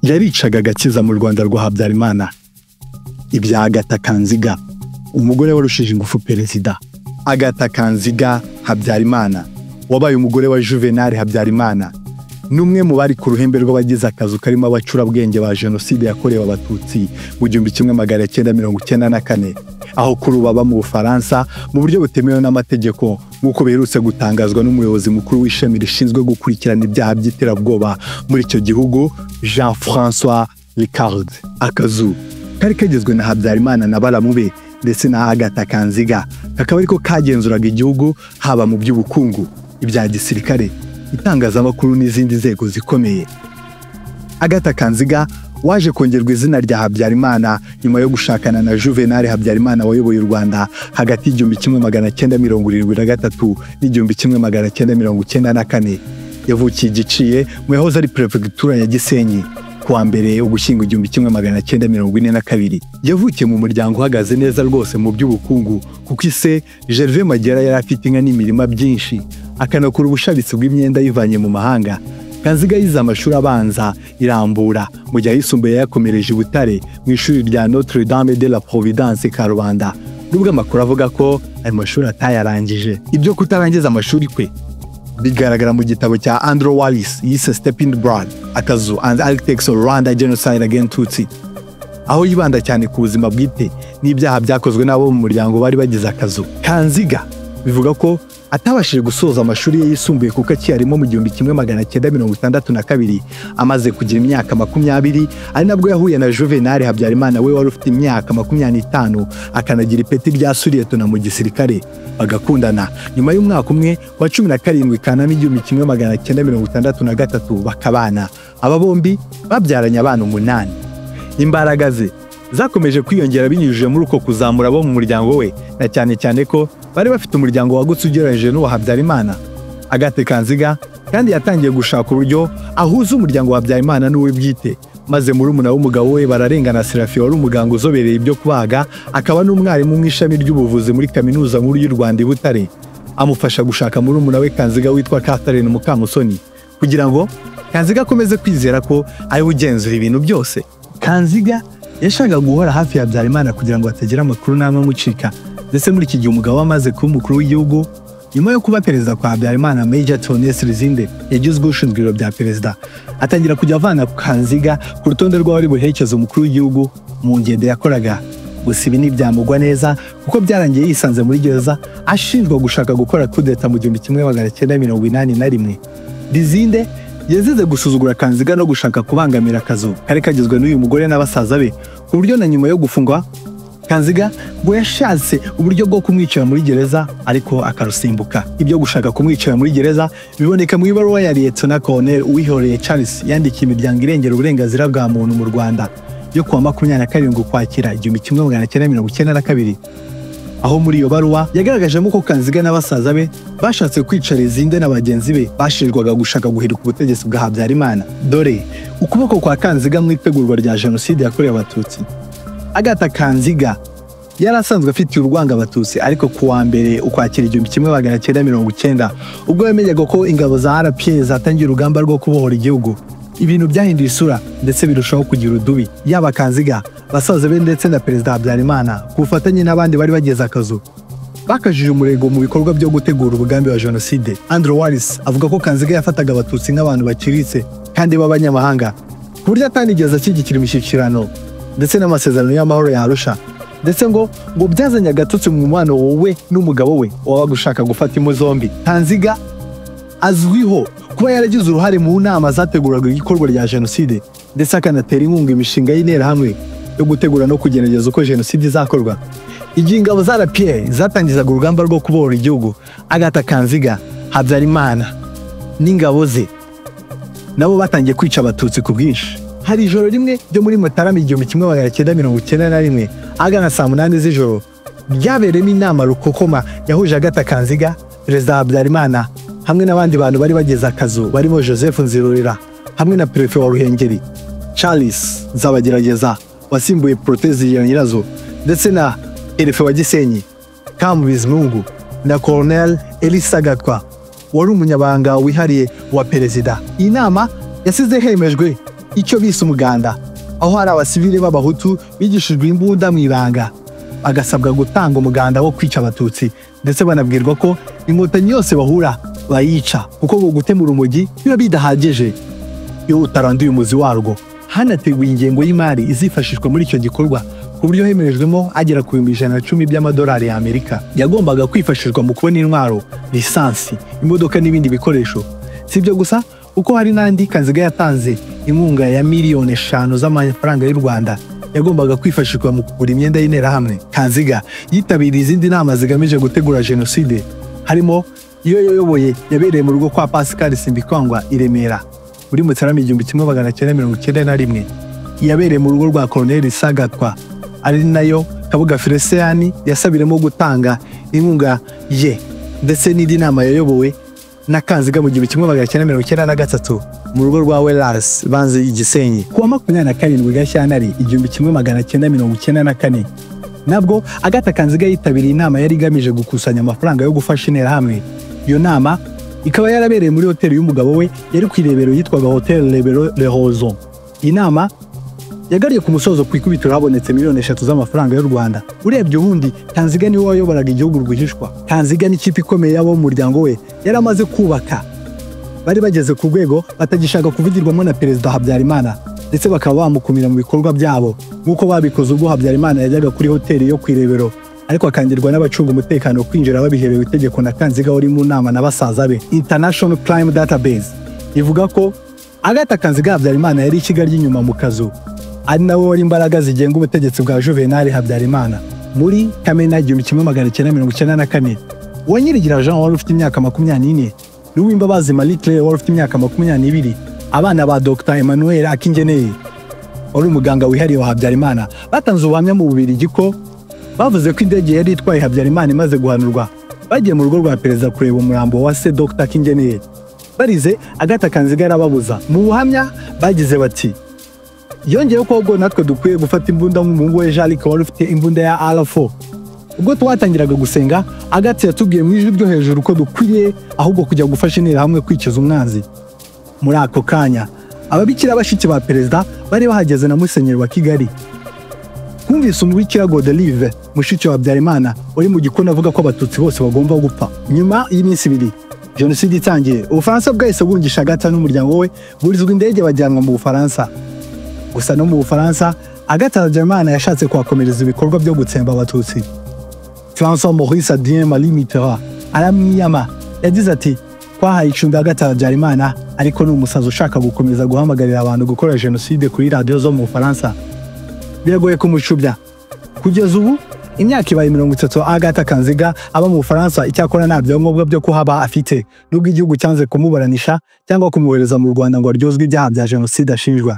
Yaricaga agakiza mu Rwanda rwa Habyarimana. Ibya Agatha Kanziga, umugore warushije ingufu perezida. Agatha Kanziga Habyarimana wabaye umugore wa Juvenal Habyarimana, n'umwe mu bari ku ruhembe rw'abagize akazu karimo abacurabwenge ba jenoside yakorewe Abatutsi mu 1994, aho kuri ubu aba mu Bufaransa mu buryo butemewe n'amategeko, nk'uko biherutse gutangazwa n'umuyobozi mukuru w'ishami rishinzwe gukurikirana ibyaha by'iterabwoba muri icyo gihugu, Jean-François Ricard. Akazu kari kagizwe na Habyarimana na baramu be ndetse na Agatha Kanziga, kakaba ariko kagenzuraga igihugu haba mu by'ubukungu, ibya gisirikare, itangazamakuru n'izindi nzego zikomeye. Agatha Kanziga waje kongerwa izina rya Habyarimana nyuma yo gushakana na Juvenal Habyarimana wayoboye u Rwanda hagati y'1973 n'1994, yavukiye Giciye mu yahoze ari perefegitura ya Gisenyi kuwa 1 Ugushyingo 1942. Yavukiye mu muryango uhagaze neza rwose mu by'ubukungu, kuko ise Gervais Magera yari afite inka n'imirima byinshi, akanakora ubushabitsi bw'imyenda yivanye mu mahanga. Kanziga yize amashuri abanza irambura, mu gihe ayisumbuye yakomereje i Butare mu ishuri rya Notre Dame de la Providence Karubanda, nubwo amakuru avuga ko ayo mashuri atayarangije. Ibyo kutarangiza amashuri kwe bigaragara mu gitabo cya Andrew Wallis yise Stepping Blood, Akazu and Architects of Rwanda Genocide Against Tutsi, aho yibanda cyane ku buzima bwite n'ibyaha byakozwe n'abo mu muryango bari bagize akazu. Kanziga bivuga ko atabashije gusoza amashuri ye yisumbuye kuko akiyarimo mu 1962 amaze kugira imyaka 20, ari nabwo yahuye na Juvenal Habyarimana we wari ufite imyaka 25, akanagira ipeti rya suriyetona mu gisirikare, bagakundana. Nyuma y'umwaka umwe wa 17 Kanama 1963 bakabana. Aba bombi babyaranye abana 8. Imbaraga ze zakomeje kwiyongera binyujije muri uko kuzamura abo mu muryango we, na cyane cyane ko bari bafite umuryango wagutse ugereranyije n'uwa Habyarimana. Agathe Kanziga kandi yatangiye gushaka uburyo ahuza umuryango wa Habyarimana n'uwe bwite, maze murumuna w'umugabo we Bararengana Seraphie wari umuganga uzobereye ibyo kubaga, akaba n'umwarimu mu ishami ry'ubuvuzi muri Kaminuza Nkuru y'u Rwanda i Butare, amufasha gushaka murumuna we Kanziga witwa Catherine Mukamusoni, kugira ngo Kanziga akomeze kwizera ko ari we ugenzura ibintu byose. Kanziga yashakaga guhora hafi ya Habyarimana kugira ngo hatagira amakuru n'amwe amucika, ndetse muri iki gihe umugabo we amaze kuba umukuru w'igihugu, nyuma yo kuba perezida kwa Habyarimana, Major Theoneste Lizinde yagizwe ushinzwe ibiro bya perezida, atangira kujya avana Kanziga ku rutonde rw'abari buherekeza umukuru w'igihugu mu ngendo yakoraga. Gusa ibi ntibyamugwa neza, kuko byarangiye yisanze muri gereza ashinjwa gushaka gukora kudeta mu 1981. Lizinde yazize gusuzugura Kanziga no gushaka kubangamira akazu kari kagizwe n'uyu mugore n'abasaza be, ku buryo na nyuma yo gufungwa Kanziga ngo yashatse uburyo bwo kumwicira muri gereza ariko akarusimbuka. Ibyo gushaka kumwicira muri gereza biboneka mu ibaruwa ya Lieutenant Colonel Uwihoreye Charles yandikiye imiryango irengera uburenganzira bwa muntu mu Rwanda yo kuwa 27 Ukwakira 1992, aho muri iyo baruwa yagaragajemo ko Kanziga n'abasaza be bashatse kwica Lizinde na bagenzi be bashinjwaga gushaka guhirika ubutegetsi bwa Habyarimana. Dore ukuboko kwa Kanziga mu itegurwa rya jenoside yakorewe Abatutsi. Agatha Kanziga yari asanzwe afitiye urwango Abatutsi, ariko kuwa 1 Ukwakira 1990 ubwo yamenyaga ko ingabo za RPA zatangiye urugamba rwo kubohora igihugu, ibintu byahinduye isura ndetse birushaho kugira udubi. Yaba Kanziga, basaza be ndetse na perezida Habyarimana ku bufatanye n'abandi bari bageze akazu, bakajije umurego mu bikorwa byo gutegura umugambi wa jenoside. Andrew Wallis avuga ko Kanziga yafataga Abatutsi nk'abantu baciritse kandi b'abanyamahanga, ku buryo atanigeze ashyigikira imishyikirano ndetse n'amasezerano y'amahoro ya Arusha, ndetse ngo byazanye agatotsi mu mubano wowe n'umugabo we wabaga ushaka gufata impu zombi. Kanziga azwiho kuba yaragize uruhare mu nama zateguraga igikorwa rya jenoside, ndetse akanatera inkunga imishinga y'interahamwe yo gutegura no kugerageza uko jenoside izakorwa. Igihe ingabo za RPA zatangizaga urugamba rwo kubohora igihugu, Agatha Kanziga, Habyarimana n'ingabo ze nabo batangiye kwica Abatutsi ku bwinshi. Hari ijoro rimwe ryo muri Mutarama 1991 ahagana saa 8 z'ijoro ryabereyemo inama rukokoma yahuje Agatha Kanziga, perezida Habyarimana hamwe n'abandi bantu bari bageze akazu barimo Joseph Nzirorera hamwe na perefe wa Ruhengeri Charles Nzabagerageza wasimbuye Protezi Nyirazo, ndetse na perefe wa Gisenyi Kamu Bizimungu na Colonel Elisa Gatwa wari umunyabanga wihariye wa perezida. Iyi nama yasize hemejwe icyo bise umuganda, aho hari abasivile b'Abahutu bigishijwe imbunda mu ibanga, bagasabwa gutanga umuganda wo kwica Abatutsi, ndetse banabwirwa ko Inkotanyi yose bahura bayica, kuko ngo gutema urumogi biba bidahagije iyo utaranduye umuzi warwo. Hanateguwe ingengo y'imari izifashishwa muri icyo gikorwa, ku buryo hemerejwemo agera ku 110,000 by'amadolari y'Amerika yagombaga kwifashishwa mu kubona intwaro, lisansi, imodoka n'ibindi bikoresho. Si ibyo gusa, kuko hari n'andi Kanziga yatanze inkunga ya 5 miliyoni z'amafaranga y'u Rwanda yagombaga kwifashishwa mu kugura imyenda y'Interahamwe. Kanziga yitabiriye izindi nama zigamije gutegura jenoside, harimo iyo yayoboye yabereye mu rugo kwa Pascal Simbikangwa i Remera muri Mutarama 1991, yabereye mu rugo rwa Colonel Sagatwa, ari nayo Kabuga Felicien yasabiremo gutanga inkunga ye, ndetse n'indi nama yayobowe na Kanziga mu 1993 mu rugo rwa Wellars Banzi i Gisenyi. Kuwa 27 Gashyantare 1994, nabwo Agatha Kanziga yitabiriye inama yari igamije gukusanya amafaranga yo gufasha Interahamwe. Iyo nama ikaba yarabereye muri hoteli y'umugabo we yari ku Irebero, yitwaga Hotel Rebero Le Roseau. Iyi nama yagariye ku musozo ku ikubitiro habonetse 3 miliyoni z'amafaranga y'u Rwanda. Urebye ubundi Kanziga niwe wayoboraga igihugu rwihishwa. Kanziga n'ikipe ikomeye y'abo mu muryango we yari amaze kubaka bari bageze ku rwego batagishaka kuvugirwamo na Perezida Habyarimana, ndetse bakaba bamukumira mu bikorwa byabo, nk'uko babikoze ubwo Habyarimana yajyaga kuri hoteli yo ku Irebero, ariko akangirwa n'abacunga umutekano kwinjira babiherewe itegeko na Kanziga wari mu nama na basaza be. International Crime Database ivuga ko Agatha Kanziga Habyarimana yari ishyiga ry'inyuma mu kazu, ari nawe wari imbaraga zigenga ubutegetsi bwa Juvenal Habyarimana. Muri Kamena 1994, Uwanyirigira Jean wari ufite imyaka 24 n'Uwimbabazi Marie Claire wari ufite imyaka 22, abana ba Dr Emmanuel Akingeneye wari umuganga wihariye wa Habyarimana, batanze ubuhamya mu Bubiligi ko bavuze ko indege yari itwaye Habyarimana imaze guhanurwa, bagiye mu rugo rwa perezida kureba umurambo wa se Dr Akingeneye. Barize, Agatha Kanziga arababuza. Mu buhamya bagize bati: "Yongeyeho ko ahubwo natwe dukwiye gufata imbunda nk'umuhungu we Jean Luc wari ufite imbunda ya R4. Ubwo twatangiraga gusenga, Agathe yatubwiye mu ijwi ryo hejuru ko dukwiriye ahubwo kujya gufasha Interahamwe kwikiza umwanzi. Muri ako kanya ababikira bashiki ba perezida bari bahageze na musenyeri wa Kigali. Twumvise umubikira Godelive, mushiki wa Habyarimana, uri mu gikoni avuga ko Abatutsi bose bagomba gupfa." Nyuma y'iminsi 2 jenoside itangiye, Ubufaransa bwahise bungisha Agatha n'umuryango we, burizwa indege bajyanwa mu Bufaransa. Gusa no mu Bufaransa Agatha Habyarimana yashatse kuhakomereza ibikorwa byo gutsemba Abatutsi. François Maurice Adrien Marie Mitterrand aramwiyama. Yagize ati: "Twahaye icumbi Agatha Habyarimana, ariko ni umusazi ushaka gukomeza guhamagarira abantu gukora jenoside kuri radiyo zo mu Bufaransa. Biragoye kumucubya." Kugeza ubu imyaka ibaye 30 Agatha Kanziga aba mu Bufaransa. Icyakora nta byangombwa byo kuhaba afite, nubwo igihugu cyanze kumuburanisha cyangwa kumwohereza mu Rwanda ngo aryozwe ibyaha bya jenoside ashinjwa.